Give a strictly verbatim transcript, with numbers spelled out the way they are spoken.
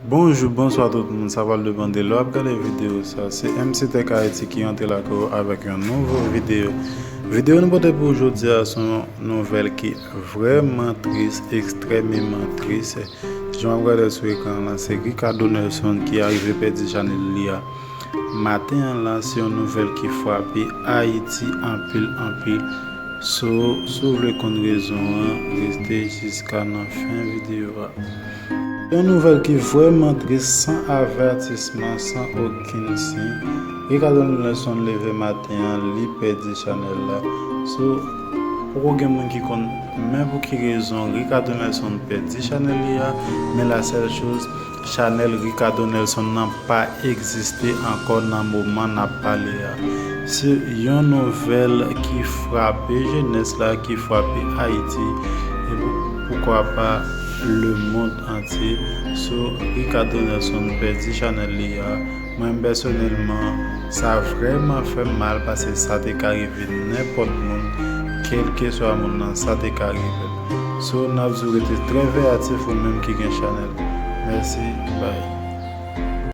Bonjou, bonswa tout moun, sa pral depann de lè w ap gade videyo sa. Se M C Tech Haiti ki rantre lakay ou avèk yon nouvo videyo. Videyo nou pote pou ou jodi a se yon nouvèl ki vrèman tris, ekstrèmeman tris. Jan w ap gade sou ekran an la, se Ricardo Nelson ki arive pèdi chanèl li a. Maten an la, se yon nouvèl ki frape Ayiti anpil, anpil. So, si w vle konn rezon an, rete jiska nan fen videyo a. Yon nouvèl ki vrèman tris, san avètisman, san okenn siy. Ricardo Nelson leve maten an, li pèdi chanèl la. So, poko gen moun ki konn men pou ki rezon Ricardo Nelson pèdi chanèl li a, men la sèl choz, chanèl Ricardo Nelson nan pa egziste ankò nan moman n ap pale a. Se yon nouvèl ki frape jenès la, ki frape Ayiti, e pou- poukwa pa lemonn antye. So, Ricardo Nelson pèdi chanèl li a. Mwen pèsonèlman, sa vrèman fè m mal paske sa te ka rive nenpòt moun, kèlkeswa moun nan, sa te ka rive. So, n ap di w rete trè veyatif ou menm ki gen chanèl. Mèsi, bye.